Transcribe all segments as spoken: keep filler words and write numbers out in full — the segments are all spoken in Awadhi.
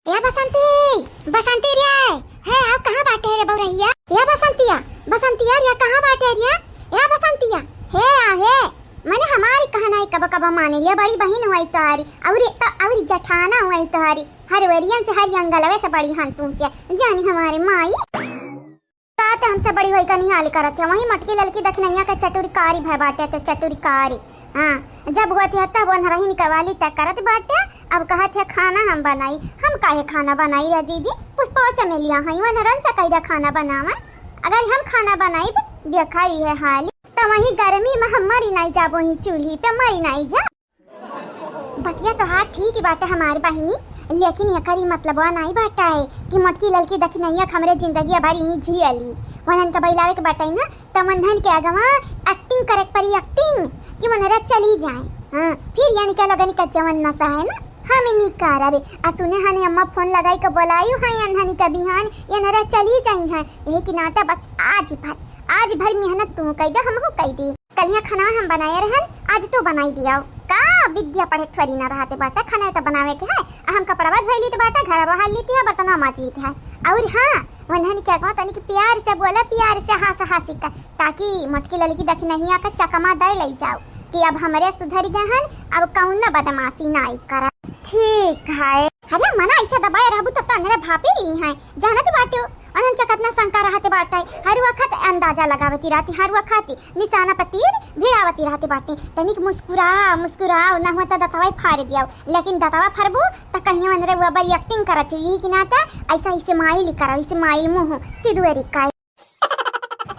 ए बसंती, बसंती रे, हे, आओ, कहाँ बाटे रे बउरहिया? ए बसंतिया, बसंतिया रे, कहाँ बाटे रे? ए बसंतिया, हे आ, हे, मने हमारी कहना है कब कब माने रे, बड़ी बहिन हुई तोहारी, अउरी त, अउरी जठाना हुई तोहारी, हर वेरियन से, हर यंगलवे से बड़ी हन तुमसे, जानी हमारे माई। का त हमसे बड़ी होई का निहाल करत है, वही मोटकी ललकी दखिनैया के चटुरकारी भय बाटे, त चटुरकारी। हाँ, जब होत है तब ओनरहिन कवाली तय करत बाटे, अब कहत है खाना हम बनाई। हम काहे खाना बनाई रे दीदी, पुष्पवा चमेलिया हई, ओनरन से कह दे खाना बनावे। अगर हम खाना बनाइब, देखा ई है हाल, त वही गर्मी में हम मरी नाई जाबो, ही चूल्ही पे मरी नाई जा। बतिया तोहार ठीक ही बाटे हमार बहिनी, लेकिन एकर ई मतलबवा नाई बाटे कि मोटकी ललकी दखिनैया के हमरे जिंदगी भर यहीं जियली। वनन के बइलावे के बाटे ना, त वनन के अगवा acting करे के परी, acting, कि वनरा चली जाए। हाँ, फिर यानी के लोगन का जवन नशा है ना, हम नहीं करबे। आ सुने हने अम्मा फोन लगाई के बोलायु है अनहनी का बिहान, ये नरा चली जाई है। यही के नाते बस आज भर, आज भर मेहनत तू कई दे, हमहू कई दी। कलिया खाना हम बनाए रहन, आज तू बनाई दिया। का विद्या पढ़े थोड़ी ना रहते बाटे, खाना तो बनावे के है। आ हम कपड़ा धोई लीत बाटे, घर बहार लीत है, बर्तन माज लीत है। और हाँ, वनहन क्या कहत तनी कि प्यार से बोला, प्यार से हंस हंसी का, ताकि मोटकी ललकी दखिनैया का चकमा दे ले जाओ कि अब हमरे सुधर गए हन, अब कौनो बदमाशी नाई करा। ठीक है। अरे मना ऐसा दबाए रहबू तब तो अंदर भापे ली हैं, जानत बाटू। अनन के कितना शंका रहते बाटे, हर वक्त अंदाजा लगावती रहती, हर वक्त निशाना पर तीर भिड़ावती रहते बाटे। तनिक मुस्कुराओ, मुस्कुराओ, ना हुआ तो दतवा फाड़ दियाओ, लेकिन दतवा फरबू तो कहीं अंदर वो बड़ी acting करत हुई, यही की नाता ऐसा इसे माइल करो, इसे माइल मुँह चिदुअरी का।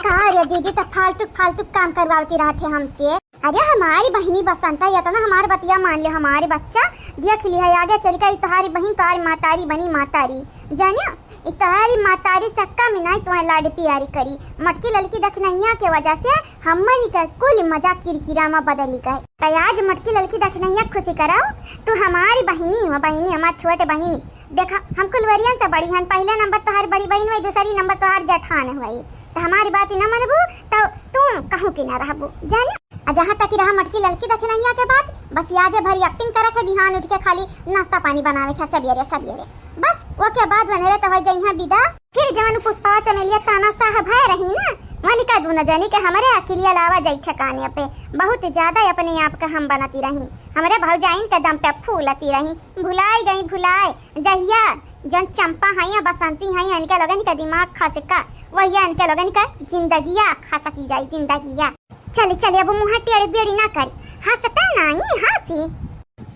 का रे दीदी, त फालतू, फालतू काम करवावती रहत है हमसे। अरे हमारी बहिनी बसंता, इतना हमार बतिया मान ले, हमारी बच्चा देख ली है, आगे चल के ई तोहारी बहिन तोहारी मातारी बनी, मातारी। जानियो, ई तोहारी मातारी सक्का में नाई तोहार लाड प्यारी करी। मोटकी ललकी दखिनैया के वजह से हमनी के कुल मजाक किरकिरा में बदली गए। त आज मोटकी ललकी दखिनैया खुशी कराओ, तू हमारी बहिनी हो, बहिनी, हमार छोट बहिनी। देखा, हम कुल वरियन से बड़ी हन, पहले नंबर तोहार बड़ी बहिन हुई, दूसरी नंबर तोहार जठान हुई। त हमारी बात न मनबू, त तू कहूँ की ना रहबू, जाने। आ जहाँ तक रहा मोटकी ललकी दखिनैया के बात, बस याजे भरी acting करे के, बिहान उठ के खाली नाश्ता पानी बनावे के सवेरे सवेरे, बस। ओके बाद वनरे तो हो जइहा विदा। फिर जवन पुष्पा चमेलिया तानाशाह भय रही ना, वनिका दूनो जनी के हमरे अकिलिया लावा जाई ठिकाने पे। बहुत ज्यादा अपने आप का हम बनती रही, हमरे भौजाइन के दम पे फूलती रही। भुलाई गई, भुलाई। जहिया जन चंपा हई या बसंती हई, इनके लोगन के दिमाग खसका, वहिया इनके लोगन के जिंदगिया खसकी जाई, जिंदगिया। चली, चली, अब मुँह टेढ़ बेड़ी ना करी, हंसता नाई हंसी।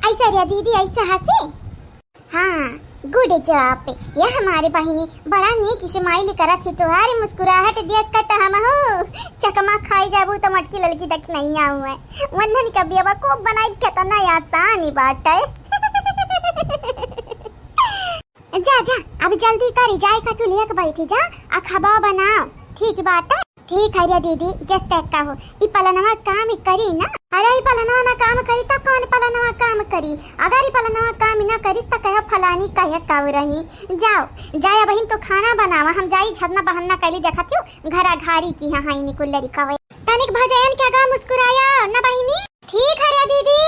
ऐसे रे दीदी, ऐसे हंसी। हाँ, good job। ये हमारे बहिनी बड़ा नीक smile करत ही, तोहारी मुस्कुराहट देख के त हमहू चकमा खाई जाबू त मोटकी ललकी दखिनैया हुए। वंदन का बेवकूफ बनाई कितना आसान ही बाटे। जा, जा, अब जल्दी करी, जाए का चूल्हे के बैठी जा, आ खाबा बनाओ। ठीक बाटे। ठीक है रे दीदी, जस तक कहो। ई पलनवा काम करी ना? अरे ई पलनवा ना काम करी त कौन पलनवा काम करी? अगर ई पलनवा काम ना करी त कहे फलानी कहे कब रही। जाओ, जाए बहिन तो खाना बनावा, हम जाई झरना बहन्ना कैली देखत हूँ, घरा घारी की यहाँ हाई निकुल लरी कवे। तनिक भजयन के आगा मुस्कुराया ना बहिनी? ठीक है रे दीदी।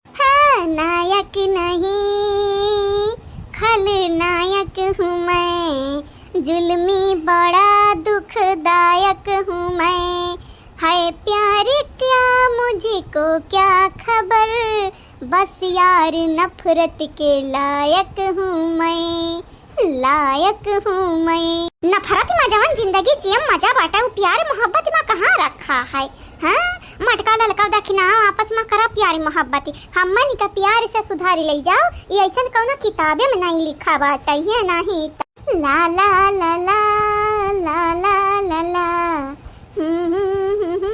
हाँ, नायक नहीं, खलनायक हूँ मैं, जुल्मी बड़ा दुखदायक हूँ मैं। है प्यार क्या मुझको क्या खबर, बस यार नफरत के लायक हूँ मैं। लायक हूँ मैं। नफरत में जवन जिंदगी जियम मजा बाटे, उ प्यार मोहब्बत में कहाँ रखा है? हाँ, मटका ललका दखिना आपस में करा प्यार मोहब्बत, हमन का प्यार से सुधार ले जाओ, ये ऐसन कौनो किताबे में नहीं लिखा बाटे, ये नहीं त। ला ला ला ला, ला ला ला ला। हम्म, हम्म, हम्म।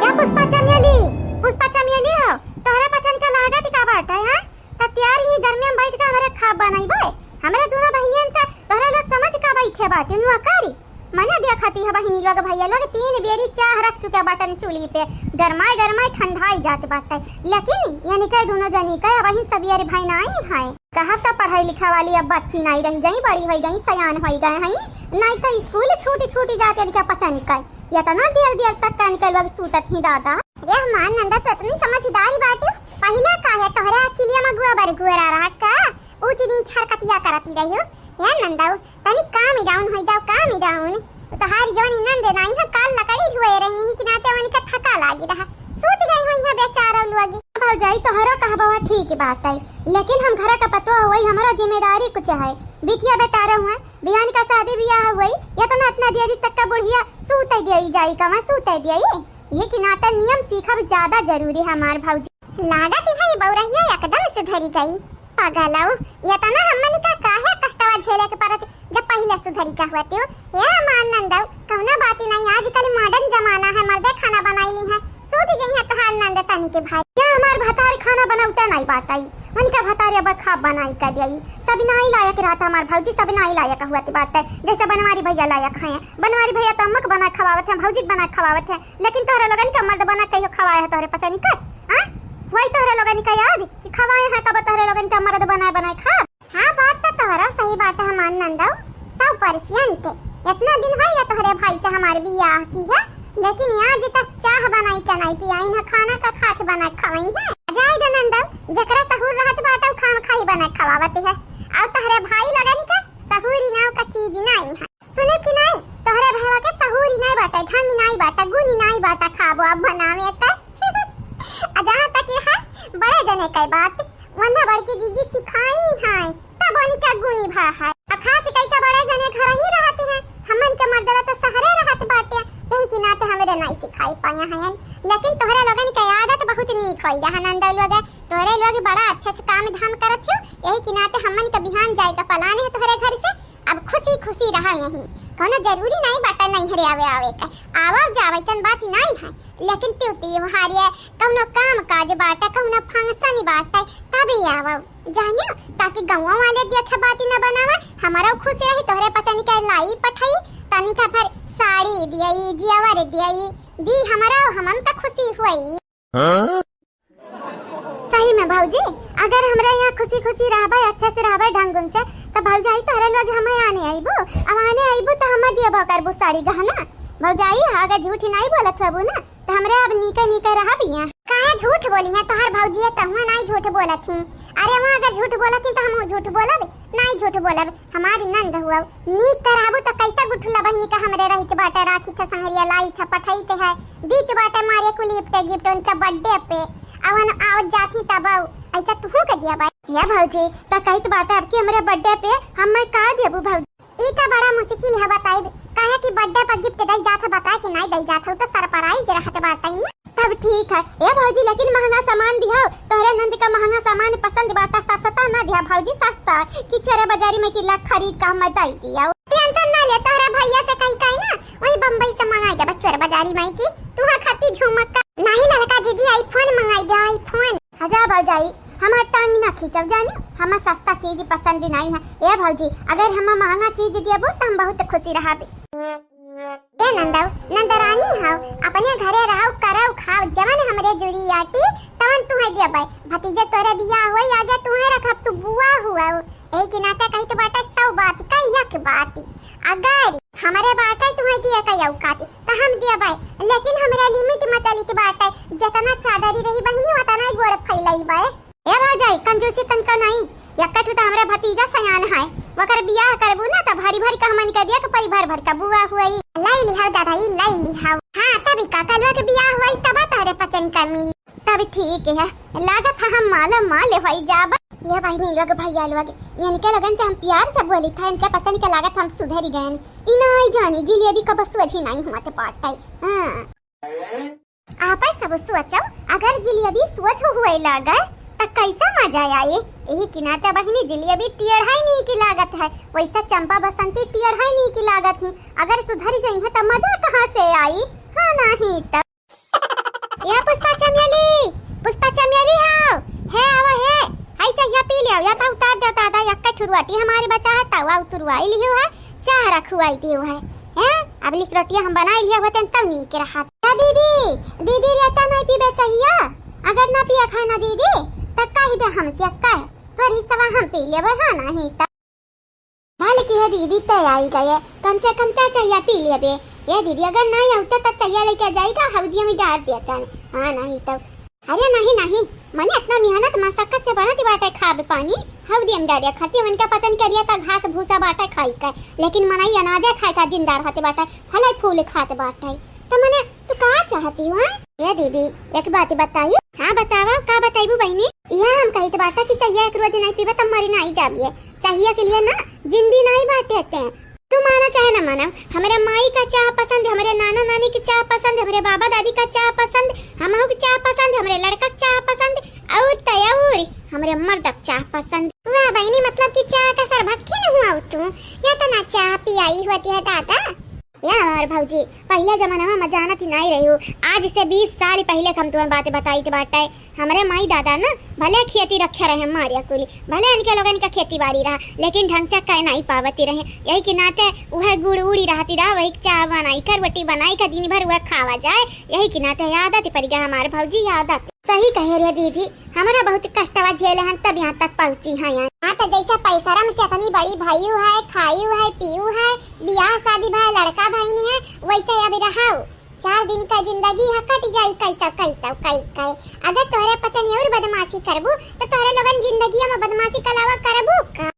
ए पुष्पा चमेली, पुष्पा चमेली हो, तोहरे पचन के लागत का बाटे, हैं? त त्यार ही गर्मी में बैठ के हमरे खाब बनाइबे। हमरे दोनों बहिनियन के तोहरे लोग समझ का बैठे बाटे, नुआ करी। मने देखती है बहिनी लोग, भैया लोग तीन बेरी चाह रख चुके बाटन चूल्ही पे, गरमाए गरमाए ठंडाई जात बाटे। लेकिन यानी के दोनों जनी के बहिन सबियर भाई नाई है। कहब त पढ़ाई लिखा वाली अब बच्ची नाई रह गई, बड़ी होई गई, सयान होई गए हैं, नाई त स्कूल छूटी छूटी जाते इनके पचन के। इतना देर देर तक का इनके लोग सूतत ही दादा। अरे हमार नंदा तो इतनी समझदारी बाटी, पहले का गोरा रहा का, ऊंच नीच हरकतिया करती रही हो। हे नंदऊ, तनी calm down होइ जाओ, calm down। तोहारी जवानी नंद नाई है, काल लकड़ी ढोए रही है कि नाते वनिका थका लागी रहा। सूत गई होइहैं बेचारा लोगी। भौजाई, तोहरो कहबवा ठीक बाटै, लेकिन हम घरा का पतोह होई, हमरो जिम्मेदारी कुछ है। बिटिया बेटा रहुए, बिहान का शादी बियाह होई, इतना इतना देरी तक का बुढ़िया सूते दियाई जाई, कहाँ सूते दियाई? ये कि नाते नियम सीखब ज्यादा जरूरी है हमार भौजी। लागत है ये बौरहिया एकदम सुधरी गई। पागलऊ, इतना हमनी का काहे कष्टवा झेले के पड़त, जब पहिले सुधरी का हुआ त्यो। हे हमार नंदऊ, कौनो बात नहीं, आजकल modern जमाना है, मर्दे खाना बनाई ली है, सूत गई है तोहार नंद तनी के भाई। या हमार भतार खाना बनौते नहीं बाटई, उनका भतार अब खा बनाई का दियाई, सब नाई लायक रहत हमार भौजी, सब नाई लायक हुआ बाटे, जैसे बनवारी भैया लायक हैं। बनवारी भैया तो अम्मा के बना खवावत हैं, भौजी के बना खवावत हैं, लेकिन तोहरे लोगन के मर्द बना कहियो खवाए है तोहरे पचनी कर? हाँ? वही तोहरे लोगन का याद कि खवाए हैं कब तोहरे लोगन के मर्द बनाए बनाए खा? हाँ, बात तो तोहरा सही बात है हमार नंदऊ, सौ percent। इतना दिन हो गया तोहरे भाई से हमारे बियाह की है, लेकिन आज तक चाह बनाई के नहीं पियाई है, खाना का खा के बना के खवाई है। जाए दे नंदऊ, जकरा सहूर रहत बाटे उ खाम खाही बना के खवावत है, और तोहरे भाई लगन के सहूरी नाव का चीज नहीं है। सुने कि नाई, तोहरे भैया के सहूरी नाई बाटे, ढंग नाई बाटे, गुनी नाई बाटे, खाबो अब बनावे के। आ जहाँ तक ये है, बड़े जने के बात, वन्ना बड़की जीजी सिखाई है, तब उनका गुनी भा है। आ खास कई का बड़े जने घर ही रहते हैं, हमन के मर्दवा तो सहरे रहत बाटे, यही के नाते हमरे नाई सिखाई पाया है। लेकिन तोहरे लोगन के आदत बहुत नीक होई है, नंदऊ लोग, तोहरे लोग बड़ा अच्छे से काम धाम करत हो, यही के नाते हमन के बिहान जाए का plan है तोहरे घर से। अब खुशी खुशी रहा यहीं, कौनो जरूरी नहीं बाटे नैहरे आवे आवे का। आवव जाव, ऐसन बात नहीं है, लेकिन त्यो त्योहार या कौनो काम काज बाटे, कौनो function बाटे, तबे आवव, जानियो, ताकि गाँव वाले देखे बाती न बनावा, हमारा खुश रही, तोहरे पचनी के लाई पठाई, तनिका भर साड़ी दियई, जेवर दियई, दी हमारा, हमन त खुशी हुई। हाँ? सही में भौजी, अगर हमरा यहाँ खुशी खुशी रहबे, अच्छा से रहबे ढंगुन से, त भौजाई तोहरे लोग हमें आने अइबू। अब आने अइबू त हमें दियबो करबू साड़ी गहना। भौजाई, अगर झूठ नहीं बोलत हबू ना, त हमरे अब नीके नीके रहब यहाँ। काहे झूठ बोली है तोहर भौजी है, तहुआ नहीं झूठ बोलत ही। अरे वहाँ अगर झूठ बोलत ही त हम झूठ बोलब? नहीं झूठ बोलब। हमारी नंद हुआ, नीक कराबू त कैसा गुठुला बहिनी का हमरे रहित बाटे, राखी थे संहरिया, लाई थे पठई थे है, दीत बाटे मारे कुल gift gift उनका birthday पे, अवन आवत जात ही तब आऊ, ऐसा तुहू के दिया बाई। या भौजी, त कहित बाटे अब की हमरे birthday पे हम मैं का देबू भौजी? ई त बड़ा मुश्किल है बताई, काहे कि birthday पर gift दई जात है, बताए कि नहीं दई जात है, उ त surprise रहत बाटे ना। तब ठीक है। ए भौजी, लेकिन महंगा सामान दिहाओ, तोहरे नंद का महंगा सामान पसंद बाटा, सस्ता ना दिहा भौजी, सस्ता, कि चोरे बाजारी में कि लाख खरीद का हम दई दिया। Tension ना ले, तोहरे भैया से कही कही ना, वही बम्बई से मंगाई देबा चोरे बाजारी में की, तुहा खाती झुमका। नहीं ललका जीजी, iPhone मंगाई दे, iPhone। अच्छा भौजाई, हमार टांग ना खींचब जानी, हमें सस्ता चीज पसंद नहीं है। ए भौजी, अगर हमें महंगा चीज देबू त हम बहुत खुशी रहबे। ए नंदऊ, नंदरानी हव, अपने घरे रहव, करव, खाव, जवन हमरे जुरी आटी, तवन तुहे देबै। भतीजे तोरे बियाह होई, आगे तुहे रखब, तू बुआ हुआ हो। एही के नाते कहित बाटे सौ बात का एक बात। अगर हमरे बाटे तुहे दिए का औकात, त हम देबै, लेकिन हमरे limit में चलित बाटे। जेतना चादरी रही बहिनी, ओतना ही गोड़ फैलैबै। ए भौजाई, कंजूसी तनका नहीं। एक्का ठू त हमरे भतीजा सयान है, वकर बियाह करबू ना त भरी भरी का हमन के दिया के परी, भर भर का बुआ हुई। लाई लिहाव दादा, ई लाई लिहाव। हाँ, तभी काका लोग बियाह हुई तब तोहरे पचन कर मिली। तब ठीक है, लागत है हम माला माल होई जाब। ये बहिनी लोग, भैया लोग, इनके लोगन से हम प्यार से बोली था, इनके पचन के लागत हम सुधरी गए। ई नहीं जानी जिलेबी का बस वजही नहीं हुआ थे पाट टाई। हाँ। आपै सब सोचो, अगर जिलेबी सोझ हुए लागे, त कैसा मजा आए। एही के नाते बहिनी जिलेबी टेढ़ाई नीक लागत है, वैसा चंपा बसंती टेढ़ाई नीक लागत ही। अगर सुधर जइहे त मजा कहाँ से आई? हाँ, नहीं त। या पुष्पा चमेली, पुष्पा चमेली हो, हे आवा हे, हाई चाहिया पी लियो, या त उतार दे दादा, यक्का ठुरुआटी हमारे बचा है, तवा उतरवाई लियो है, चाह रखवाई दियो है। हैं? अब लिस रोटियां हम बनाई लिया होते तब नीक रहत। ए दीदी, दीदी, रेता नहीं पीबे चाहिया? अगर ना पिए खाए ना दीदी, त कह दे हमसे, कह, तोर हिस्सा हम पी लेबे, हाँ नहीं त। भल की है दीदी, ते आई गए, कम से कम ते चाहिया पी लेबे। ए दीदी, अगर नहीं आउते त चाहिया लेके जाएगा, हौदिया में डाल देता, हाँ नहीं तो। अरे नहीं, नहीं, मने इतना मेहनत मशक्कत से बनत बाटे खाब पानी, हऊ दियम डारिया खाती, उनका पचन करिया त घास भूसा बाटे खाई का, लेकिन मनई अनाजे खाए का जिंदा रहत बाटे, फले फूल खात बाटे। त मने तू का चाहती हो, हैं? ए दीदी, एक बात बताई। हाँ बतावा, का बताइबू बहिनी? यह हम कहित बाटे कि चाहिया एक रोज नहीं पीबे त मरी नहीं जाबिए। चाहिया के लिए ना जिंदी नहीं बाटे ते। तू माना चाहे ना माना, हमरे माई का चाह पसंद, हमरे नाना नानी की चाह पसंद, हमरे बाबा दादी का चाह पसंद, हमहू की चाह पसंद, हमरे लड़का की चाह पसंद, और त और हमरे मर्द की चाह पसंद। वाह बहिनी, मतलब कि चाह का सरभक्खी न हुआ तू, या तो ना चाह पियाई होती है दादा। या हमार भौजी, पहिले जमाना में जानत ही नहीं रही हूँ, आज से बीस साल पहिले हम तुम्हें बात बताई थी बाटे। हमरे माई दादा ना भले खेती रखे रहे मारिया कुली, भले इनके लोगन का खेती बाड़ी रहा, लेकिन ढंग से कह नहीं पावती रहे। यही के नाते वह गुड़ उड़ी रहती रहा, वही चाह बनाई कर, रोटी बनाई कर, दिन भर वह खावा जाए। यही के नाते आदत पड़ गया हमारे भौजी, आदत। सही कहे रे दीदी, हमरा बहुत कष्टवा झेले हन, तब यहाँ तक पहुँची हैं। हाँ, तो जैसे पैसरम से अपनी बड़ी भइयू है, खायू है, पीयू है, बियाह शादी भय, लड़का भइनी है, वैसे अब रहाऊ। चार दिन का जिंदगी है, कट जाई कैसा कैसा कई कई। अगर तोहरे पचन और बदमाशी करबू, तो तोहरे लोगन जिंदगी में बदमाशी के अलावा करबू का?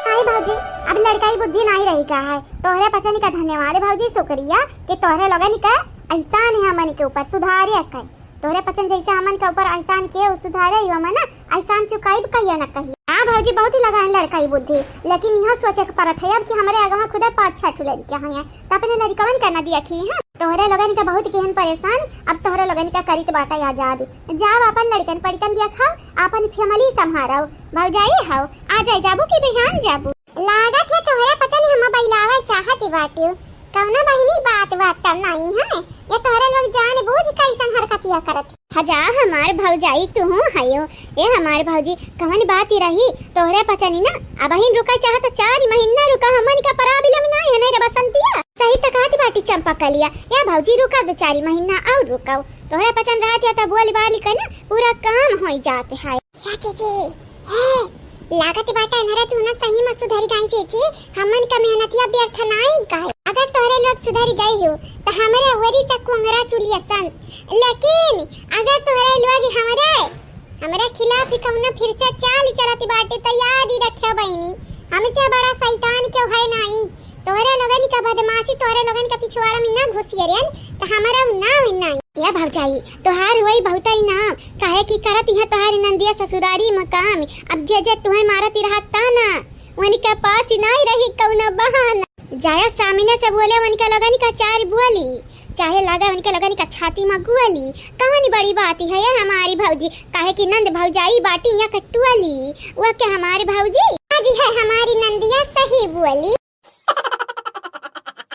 नहीं भौजी, अब लड़काई बुद्धि नहीं रही का है। तोहरे पचन का धन्यवाद भौजी, शुक्रिया कि तोहरे लोगन का एहसान है हमन के ऊपर, सुधारे का। तोहरे पचन जैसे हमन के ऊपर एहसान किए, उ सुधारे ही हमन ना, एहसान चुकाइब कहिया न कहिया। हाँ भौजी, बहुत ही लगान लड़काई बुद्धि, लेकिन यह सोचे के पड़त है अब कि हमरे आगे में खुदे पाँच छह ठो लड़कियाँ हुई हैं, तो अपने लड़कवन का न दिया खी हैं। तोहरे लोगन का बहुत केहन परेशान, अब तोहरे लोगन का करित बाटा आजाद। जाओ अपन लड़कन पड़कन दिया खाओ, अपन family संभारो। भौजाई हाओ, आ जाए जाबू कि बिहान जाबू? लागत है तोहरे पचन हम बइलावे चाहत बाटियो। कौनो बहिनी बात बात तब नहीं है, ये तोहरे लोग जान बूझ कैसन हरकतिया करत। हजा हमार भौजाई तुहू हयो। ए हमार भौजी, कवन बात ही रही? तोहरे पचनी ना अबहिन रुका चाहत, चार महीना रुका, हमन का problem नहीं है नहीं रे बसंतिया। सही त कहत बाटी चंपा कलिया। ए भौजी रुका दो चार महीना और रुकाओ। तोहरे पचन रहत है त बोली बाली के ना पूरा काम होई जात है। या जीजी, हे, लागत बाटे इन्हरे तू ना सही में सुधरी गई जीजी, हमन का मेहनतिया व्यर्थ नाई गए। अगर तोहरे लोग सुधरी गई हो, तो हमरे ओरी से कोंगरा चुलिया संस। लेकिन अगर तोहरे लोग हमरे, हमरे खिलाफ ही कौनो फिर से चाल चलत बाटे, तो याद ही रखे बहिनी, हमसे बड़ा शैतान क्यों है नाई। तोहरे लोगन का बदमाशी, तोहरे लोगन का पिछवाड़ा में ना घुसियरियन, तो हमारा नाव ही नाई। या भौजाई, तोहार वही बहुताई नाम, काहे कि करत यहाँ तोहार नंदिया ससुरारी में काम। अब जे जे तुम्हें मारत ही रहत ता ना, उनके पास ही नहीं रही कौनो बहाना। जाया सामने से बोले, उनके लगन का चार बोली, चाहे लगे उनके लगन का छाती में गोली। कौन बड़ी बात है ये हमारी भौजी, काहे कि नंद भौजाई बाटी या कटुअली, वो के हमारी भौजी। आज है हमारी नंदिया सही बोली।